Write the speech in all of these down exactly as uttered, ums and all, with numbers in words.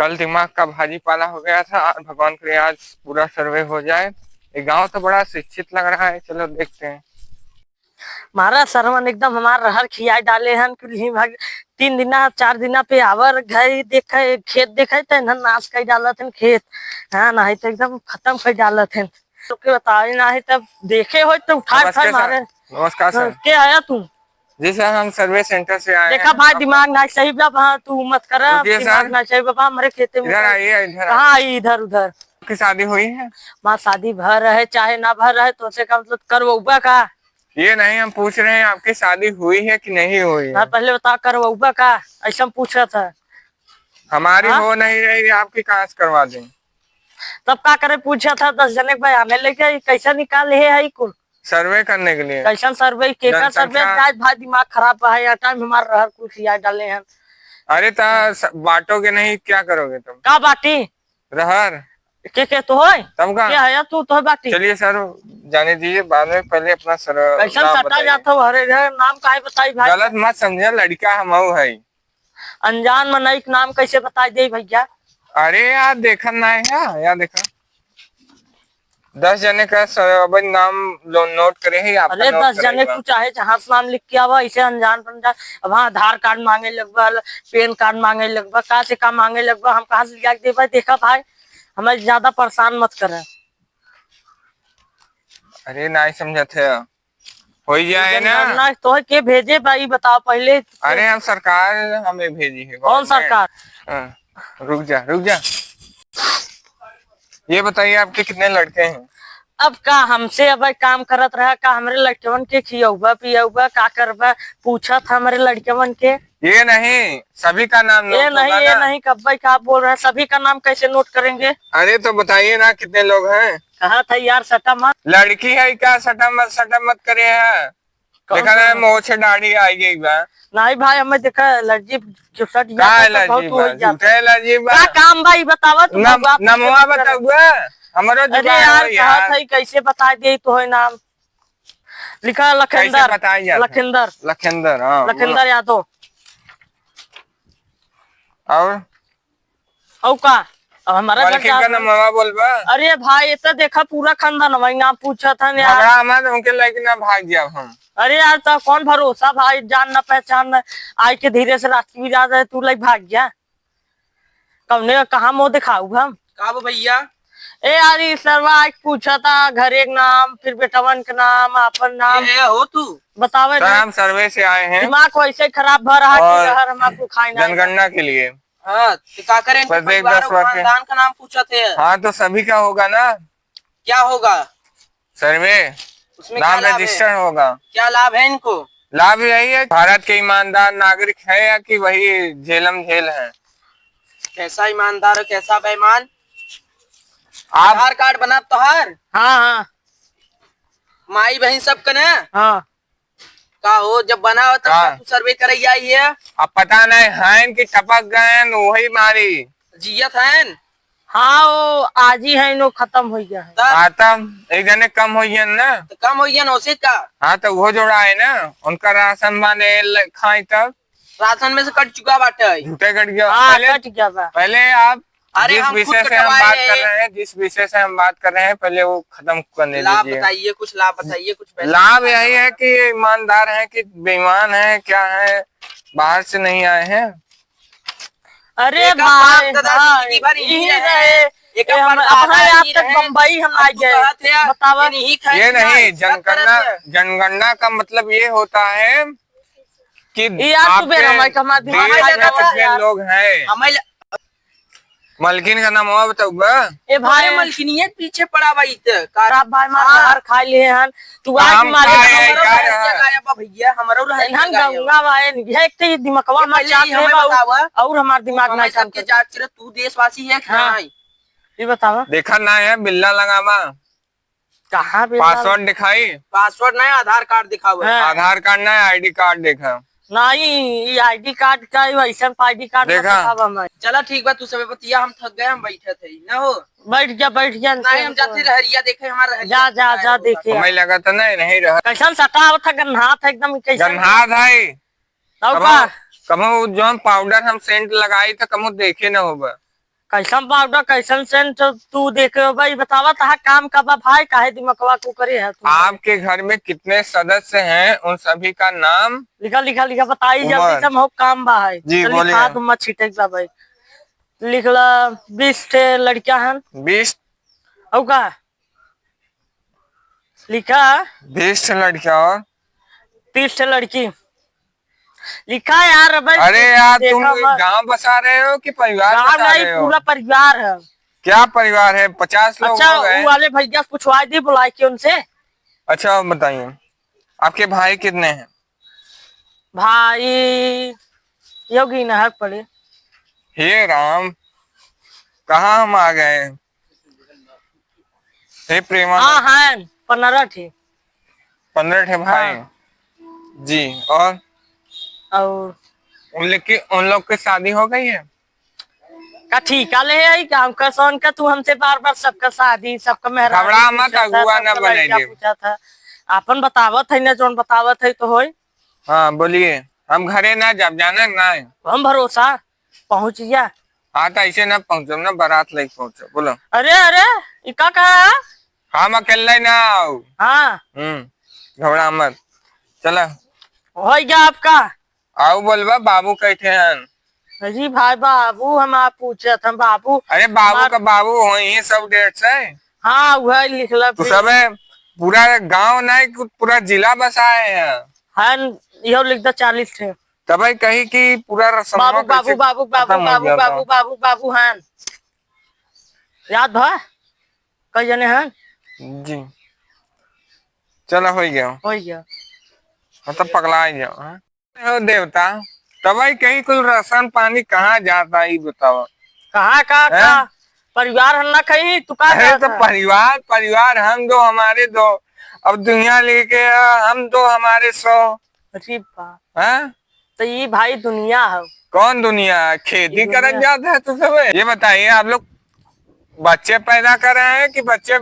कल दिमाग का भाजी पाला हो गया था, आज भगवान करे आज पूरा सर्वे हो जाए। ये गांव तो बड़ा शिक्षित लग रहा है, चलो देखते हैं। महाराज सरवन एकदम हमार रहर खियाए डाले हन, कुल्ही भाग तीन दिना चार दिना पे आवर घर देखे, खेत देखे त इन्हन नाश कर डालत हन खेत। हाँ, नहीं तो एकदम खत्म कर डालत हन। तो के बतावे ना है, तब देखे हो तो उठा नमस्कार उठा सर। मारे। नमस्कार सर। के आया तू? जी सर, हम सर्वे सेंटर से आए देखा हैं। भाई, आप दिमाग ना सही बा, हाँ, तू मत कर, रुकिए दिमाग सर। ना सही बा, हमारे खेते में इधर आइए, इधर कहाँ आइए। आई इधर उधर? आपकी शादी हुई है? माँ, शादी भर रहे चाहे ना भर रहे, तो से का मतलब करवउबा का? ये नहीं, हम पूछ रहे हैं आपकी शादी हुई है कि नहीं हुई है? हाँ, पहले बता, करवउबा का? ऐसा हम पूछा था। हमारी हाँ? हो नहीं रही, आपकी कहाँ से करवा दें? तब का करे, पूछा था दस जने के बयाने लेके, ई कैसा निकाल है, है ई कुल? सर्वे करने के लिए। कैसन सर्वे, केकर सर्वे जनसंख्या। जाए भाई, दिमाग खराब है यार, टाइम हमार रहर कुल खिया डाले हैं। अरे ता हाँ। स-, बांटोगे नहीं, क्या करोगे तुम? का बाटी? रहर। के, के तो होय? तब का? के है तू तो बाटी? चलिए सर, जाने दीजिए, बाद में पहले अपना सर कैसन नाम सटा बताइए। जात हो, अरे रे, नाम काहे बताई भाई? गलत मत समझे, लड़का हम है। अनजान मनई के नाम कैसे बताई दे भैया? अरे यार, देखन ना है, यार देखा। दस जने का स-, अब नाम लो-, नोट करे है, आपका अरे नोट दस जने करेगा। तू चाहे जहाँ से नाम लिख के आवा, इसे अनजान अनजान। अब हाँ, आधार कार्ड मांगे लगबा, पैन कार्ड मांगे लगबा, का से का मांगे लगबा, हम कहाँ से लिया के देबा? देखा भाई, हमें ज्यादा परेशान मत करे। अरे नहीं समझत है, हो ही जाए ना। ना, तोहे के भेजे बा, ई बताओ पहले। अरे हम सरकार हमें भेजी है, कौन government। सरकार? हाँ, रुक जा, रुक जा। ये बताइए आपके कितने लड़के हैं? अब का हमसे अब काम करत रहा, का हमरे लड़कवन के खियउबा पियउबा, का करबा, पूछत हमरे लड़कवन के। ये नहीं, सभी का नाम ये note नहीं, होगा ये ना। नहीं, कब्बे का आप बोल रहे हैं, सभी का नाम कैसे नोट करेंगे? अरे तो बताइए ना कितने लोग हैं? कहा था यार सटा मत। लड़की है क्या? सटा मत, सटा मत करे है। कौन देखा ना, सा? मोछ दाढ़ी आई गई बा। नहीं भाई, हमें देखा एलर्जी जो सट का जाता तो एलर्जी बहुत बा? हो जाता। झूठे एलर्जी बा। का काम बा, ई बतावा तू, नम-, बाबू, आप नमवा कैसे बताउबा? हमरो अरे जुबान यार, हो कहा यार। था, ई कैसे बता दे तो है नाम? लिखा कैसे लखेंदर। बताई जाता? लखेंदर। लखेंदर, हाँ, लखेंदर बोलो। यादव। और? हौ का? अब हमारा घर बड़की का जात है। नमवा बोलबा? अरे भाई, ये तो देखा पूरा खानदान, वही नाम पूछा था यार। घबरा मत, उनके लेके ना भाग जाब हम। अरे यार, तो कौन भरोसा भाई, जान ना पहचान ना, आई के धीरे से रात की भी रात है, तू ले भाग गया। कौने कहाँ मुँह दिखाऊ हम? का बा भैया? ए यार, ई सरवा आके पूछा था घरे के नाम, फिर बेटवन के नाम, आपन नाम। ए, ए, हो तू? बतावे तो ना। हम सर्वे से आए हैं। दिमाग वैसे खराब भर रहा कि और यार हम आपको खाए ना जनगणना के लिए। हाँ, तो का करें, इनके प्रत्येक परिवार दस और वर्ष के। खानदान का नाम पूछा थे। हाँ, तो सभी का होगा ना। क्या होगा? सर्वे। उसमें नाम क्या लाभ है? रजिस्टर होगा। क्या लाभ है इनको? लाभ यही है, भारत के ईमानदार नागरिक है या कि वही झेलम झेल है? कैसा ईमानदार और कैसा बेईमान? आप आधार कार्ड बना तोहार? हाँ, हाँ। माई बहिन सब कने? हाँ। का हो, जब बना हो तब का? तू सर्वे करे आई है? अब पता नहीं है कि टपक गए हैं, वही मारी। जियत हैं? हाँ, वो आज ही है, नो खत्म हो गया है। तब? खत्म, एक जने कम हो गया ना। तो कम हो गया ना, उसे का? हाँ, तो वो जोड़ा है ना, उनका राशन माने ल-, खाए तब। राशन में से कट चुका बाटे। झूठे कट गया। हाँ, पहले, कट गया बा। पहले आप अरे, जिस हम खुद विषय से हम कटवाए बात हैं। कर रहे हैं, जिस विषय से हम बात कर रहे हैं, पहले वो खत्म करने लाभ दीजिए। बताइए, कुछ लाभ बताइए, कुछ benefit लाभ बताइए यही है हमारा। कि ये ईमानदार हैं कि बेईमान हैं, क्या है, बाहर से नहीं आए हैं। अरे एक भाई, बाप दादा भाई, जिंदगी भर यही यही रहे। रहे। एक ये हम, बाप दादा अब है यही आप तक रहे। बम्बई हम अब आ तू गए। कहत है, बतावा। ये नहीं खाए, ये नहीं, नहीं, सब जनगणना, करत है। जनगणना का मतलब ये होता है कि ये यार, तू आपके बेरा माइक हमार दिमाग देश में खराब कितने यार। लोग हैं? हमें ल- मलकिन का नाम हुआ बताऊंगा। ए भाई, अरे मलकिनिये के पीछे पड़ा बा इत। का- खराब भाई, मार हाँ। मार खा लिए हन। तू आज काम मारे का है, हमरो का रहन है? जगह बा भैया, हमरो रहन इन्हन जगह है। गंगा बा, ये एक तो ये दिमकवा ये मार पहले चाट ये ले हमें बा, बतावा। और हमार दिमाग हमें नहीं काम सबके करता। जांच करे, तू देशवासी है कि हाँ। नहीं? ये बतावा। देखा ना है, बिल्ला लगावा। कहाँ पे पासवर्ड डाल- दिखाई? पासवर्ड नहीं, आधार कार्ड दिखावा। हाँ। आधार कार्ड नहीं, आईडी कार्ड देखा। नहीं, ये आईडी कार्ड का ही, वैसन आईडी कार्ड मत देखा। दिखावा हमें। चला ठीक बा, तू सबे बतिया, हम थक गए, हम बैठे थे, ना हो? बैठ जा, बैठ जा, नहीं, हम जाते रहरिया देखे, हमारा रहरिया जा, जा, जा, देखे। हमें लगा था नहीं, नहीं रहा। कैसन सटावत है, गन्हात है एकदम, कैसन? गन्हात है। तब कमो, का? कमो जौन पाउडर हम सेंट लगाई था, कमो देखे ना होबा। कैसन पाउडर, कैसन सेंट तू देखे हो भाई? बतावा, तहा काम का बा भाई, काहे दिमकवा को करे है तू? आपके घर में कितने सदस्य हैं, उन सभी का नाम? लिखा, लिखा, लिखा, बताई जल्दी उमर। से, हम हो काम बा है। जी, तो बोलिए। लिखा, तुम मत छिटक बा भाई। लिख ला, बीस ठे लड़कियां हन। बीस? और का? लिखा। बीस ठे लड़कियां और? तीस ठे लड़की। लिखा यार, अबे अरे यार, तुम देखा मत। गांव बसा रहे हो कि परिवार गांव बसा नहीं, रहे हो? पूरा परिवार है। क्या परिवार है? पचास लोग अच्छा, हो गए। वो वाले भैया से पूछवा दी, बुला के उनसे। अच्छा, बताइए, आपके भाई कितने हैं? भाई, यो गिनहक पड़े। हे राम, कहाँ हम आ गए? हे प्रेमानंद। हाँ, हैं, पन्द्रह ठे। पन्द्रह ठे भाई। हाँ। जी, और? और? उन लोग की, उन लोग की शादी हो गई है? का ठीका ले आई का? हमका सोन का तू हमसे बार-बार सबका शादी, सबका मेहरारू घबरा मत, पूछत है, अगुआ सबका ना बनाई लड़का दे। पूछत है। आपन बतावत है ना, जौन बतावत है तो होई। हाँ, बोलिए। हम घरे ना जाब, जाने ना है। हम भरोसा पहुँच गया। हाँ, तो ऐसे ना पहुँचो ना, बारात लेके पहुँचो, बोलो। अरे, अरे, ई का कहा है? हम अकेले ना आओ। हाँ। हम्म, घबरा मत। चला। हो गया आपका? आओ बोलबा, बाबू कैठे हन? अजी भाई, बाबू हम आप पूछत हम, बाबू अरे बाबू हमार का बाबू होई है सब डेट से। हाँ, वह लिखला तू फिर। सबे पूरा गांव नहीं, पूरा जिला बसाए हैं। हाँ, इहो लिख दे चालीस ठे। तबे कही कि पूरा रसमवा बाबू, बाबू, कैसे बाबू, बाबू, खत्म हो बाबू, गया बाबू, था। बाबू, बाबू, हाँ। याद बा? कई जने हैं? जी। चला, हो गया। हो गया। मतलब पगला ही गया, हाँ? हो देवता, तबे कहीं कुल राशन पानी कहाँ जाता, ई बतावा। कहाँ का, हैं? का? परिवार हम ना खाई, तू का अरे तो कहता? परिवार, परिवार हम दो, हमारे दो। अब दुनिया लेके आ, हम दो, हमारे सौ। अरे बा। हैं? तो ये भाई दुनिया है। कौन दुनिया? खेती ये करत दुनिया। जात है तू सब। ये बताइए, आप लोग बच्चे पैदा कर रहे हैं कि बच्चे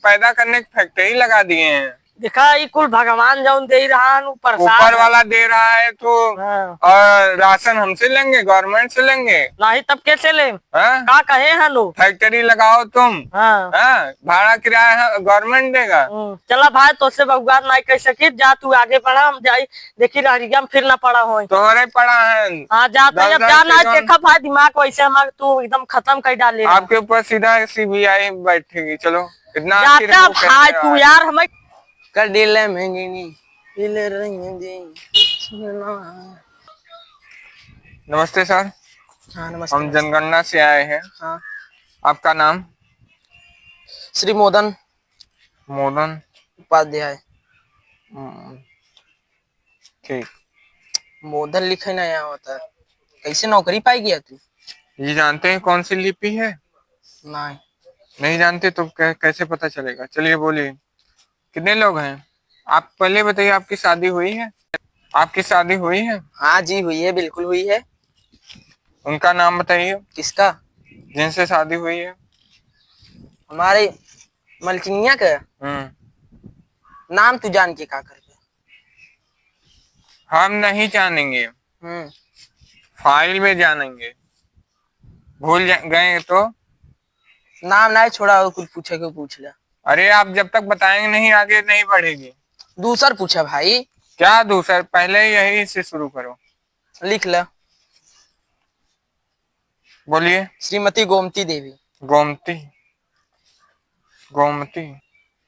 पैदा करने की फैक्ट्री लगा दिए हैं? देखा, ई कुल भगवान जौन दे रहा है, ऊ प्रसाद ऊपर है। वाला दे रहा है तो, हाँ। और राशन हमसे लेंगे, गवर्नमेंट से लेंगे। नहीं, तब कैसे ले? हाँ? का कहे हैं लोग? फैक्ट्री लगाओ तुम। हाँ। हाँ? भाड़ा किराया है, गवर्नमेंट देगा। हम्म, चला भाई, तोसे बगुआर नहीं कह सकी, जा तू आगे बढ़ा, हम जाई, देखी रहरिया में फिर ना पड़ा होई। तोहरे पड़ा है। हाँ, जाता दस अब दस जा ना के जौन देखा भाई, दिमाग वैसे हमार तू एकदम खत्म कर डाले है। आपके ऊपर सीधा सीबीआई बैठेगी। चलो, इतना आखिर जाता वो कहते भाई तू हैं। यार, हमें कर दिले महंगी नी, दिले रंगी दी। नमस्ते सर। हाँ, नमस्ते, हम नमस्ते। जनगणना से आए हैं। हाँ। आपका नाम? श्री मोदन। मोदन। उपाध्याय। हम्म, ठीक। मोदन लिखे ना यहाँ होता है। कैसे नौकरी पाई गया तू? ये जानते हैं कौन सी लिपि है? नहीं। नहीं जानते तो कै-, कैसे पता चलेगा? चलिए बोलिए, कितने लोग हैं? आप पहले बताइए, आपकी शादी हुई है? आपकी शादी हुई है? हाँ जी, हुई है, बिल्कुल हुई है। उनका नाम बताइए। किसका? जिनसे शादी हुई है। हमारे मलकिनिया का? हम्म। नाम तू जान के का करबे? हम नहीं जानेंगे। हम्म। फाइल में जानेंगे। भूल जा-, गए तो? नाम नहीं छोड़ा, और कुछ पूछे के पूछ ले। अरे, आप जब तक बताएंगे नहीं, आगे नहीं बढ़ेगी। दूसर पूछा भाई। क्या दूसर? पहले यही से शुरू करो। लिख ले। बोलिए। श्रीमती गोमती देवी। गोमती, गोमती।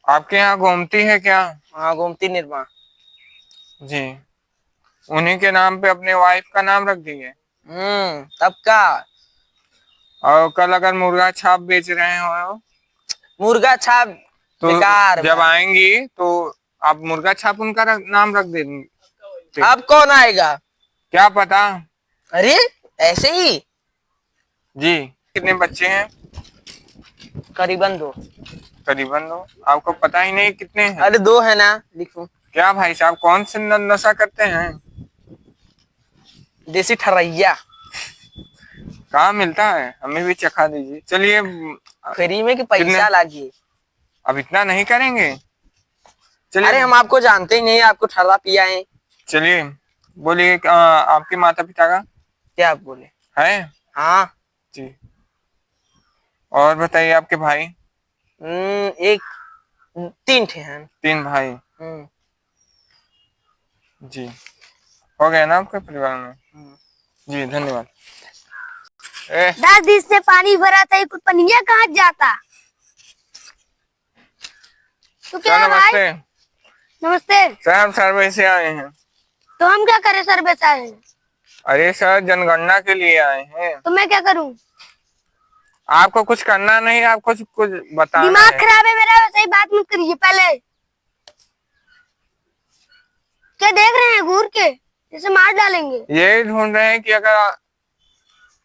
आपके यहाँ गोमती है क्या? हाँ, गोमती निर्मा। जी। उन्हीं के नाम पे अपने वाइफ का नाम रख दिए? हम्म, तब का? और कल अगर मुर्गा छाप बेच रहे हो? मुर्गा छाप तो बेकार जब बा। आएंगी तो आप मुर्गा छाप उनका रख, नाम रख देंगे। अब कौन आएगा? क्या पता। अरे, ऐसे ही। जी, कितने बच्चे हैं? करीबन दो। करीबन दो? आपको पता ही नहीं कितने हैं? अरे, दो है ना, लिखो। क्या भाई साहब, कौन से न-, नशा करते हैं? देसी ठरैया। कहाँ मिलता है? हमें भी चखा दीजिए। चलिए, फ्री में कि पैसा कितने? लागी? अब इतना नहीं करेंगे। चलिए। अरे, हम आपको जानते ही नहीं, आपको ठर्रा पिया है। चलिए, बोलिए, अ, आपके माता पिता का? क्या आप बोले? है? हाँ। जी। और बताइए, आपके भाई? हम्म, एक, तीन ठे हैं। तीन भाई। हम्म। जी, हो गया ना आपके परिवार में? हम्म। जी, धन्यवाद। ए। दस दिन से पानी भरा था, ये कुल पनिया कहाँ जाता? तू क्या सर, है भाई? नमस्ते। नमस्ते। सर, हम सर्वे से आए हैं। तो हम क्या करें, सर्वे से आए हैं? अरे सर, जनगणना के लिए आए हैं। तो मैं क्या करूं? आपको कुछ करना नहीं, आपको कुछ, कुछ बताना दिमाग है। खराब है मेरा, वैसे ही बात मत करिए पहले। क्या देख रहे हैं घूर के, जैसे मार डालेंगे। यही ढूंढ रहे हैं कि अगर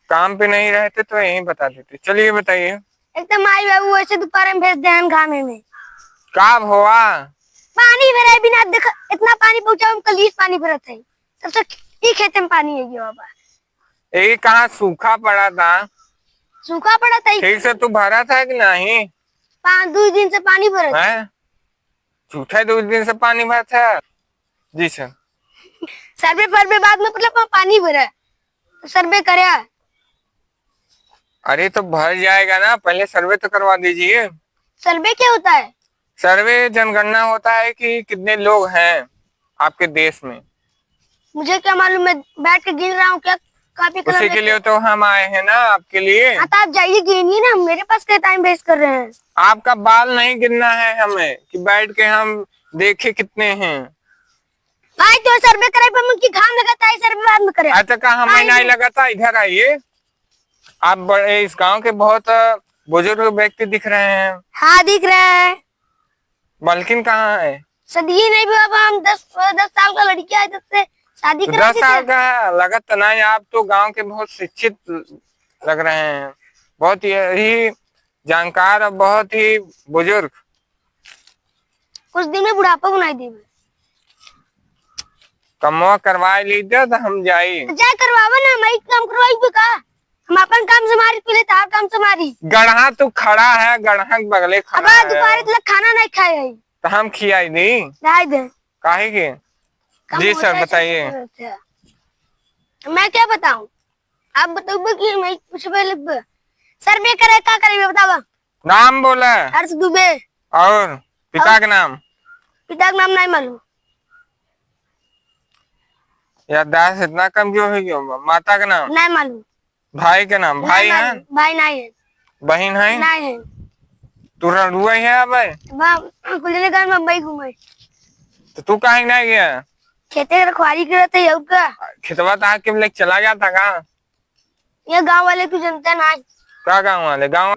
काम पे नहीं रहते तो यहीं बता देते। चलिए बताइए। एक तो माई बाबू ऐसे दोपहर में भेज दे हैं घामे में। का हुआ? पानी भरा है बिना देख, इतना पानी पहुंचा, हम कल ही पानी भरत है, तब से ही खेते में पानी है ये बाबा। ये कहाँ सूखा पड़ा था? सूखा पड़ा था ही। ठीक से तू भरा था कि नहीं? पाँच, दो दिन से पानी भरत है। हैं? झूठा, दो दिन से पानी भरत है। जी सर। सर्वे फर्वे बाद में, मतलब, वहाँ पानी भरा है, तो सर्वे करे। अरे तो भर जाएगा ना, पहले सर्वे तो करवा दीजिए। सर्वे क्या होता है? सर्वे जनगणना होता है कि कितने लोग हैं आपके देश में। मुझे क्या मालूम, मैं बैठ के गिन रहा हूँ क्या, कॉपी कलम उसी के लेके? लिए तो हम आए हैं ना, आपके लिए। हाँ, तो आप जाइए, गिनिए ना, मेरे पास क्या टाइम वेस्ट कर रहे हैं? आपका बाल नहीं गिनना है हमें कि बैठ के हम देखे कितने हैं। भाई, तो सर्वे करे पर मुझे घाम लगाता है, सर्वे बाद में करे। अच्छा, का हमें भाई, नहीं नहीं। लगाता, इधर आइए। आप बड़े, इस गांव के बहुत, अ, बुजुर्ग व्यक्ति दिख रहे हैं। हाँ, दिख रहे हैं। मलकिन कहाँ है? सदिये नहीं भी बाबा, हम दस, दस साल का लड़किया है, जब से शादी तो करा दस देते साल हैं। का है, लगत तो नहीं। आप तो गांव के बहुत शिक्षित लग रहे हैं, बहुत ही जानकार और बहुत ही बुजुर्ग। कुछ दिन में बुढ़ापा बनाई देबे। कमवा करवाए लीजिए तो हम जाई। जा करवावा ना, हम एक काम करवाई भी का? हम अपन काम संभारी, पहले तार काम संभारी। गढ़हा तू खड़ा है, गढ़हा के बगले खड़ा अब है। दोपहर तक खाना नहीं खाए है। तो हम खियाई दी। नहीं दे। काहे के? कम जी होता सर, है, बताइए। सर, अच्छा। मैं क्या बताऊं? आप बताओ कि मैं कुछ पहले ब-, सर्वे करे, का करे, बतावा। नाम बोला। हर्ष दुबे। और पिता और के नाम? पिता के नाम नहीं मालूम। याददाश्त इतना कमजोर हो गया, माता के नाम? नहीं मालूम। भाई के नाम? नहीं भाई मालूम। है? भाई नहीं है। बहिन है? नहीं है। तू रंडुआ है अब? बा-, कुल जने गए बम्बई घूमे। तो तू काहे नहीं गया? खेते रखवारी करत है, और का? खेतवा तो आके लेके चला जाता का? ये गांव वाले कुछ जनता ना है। का गांव वाले? गांव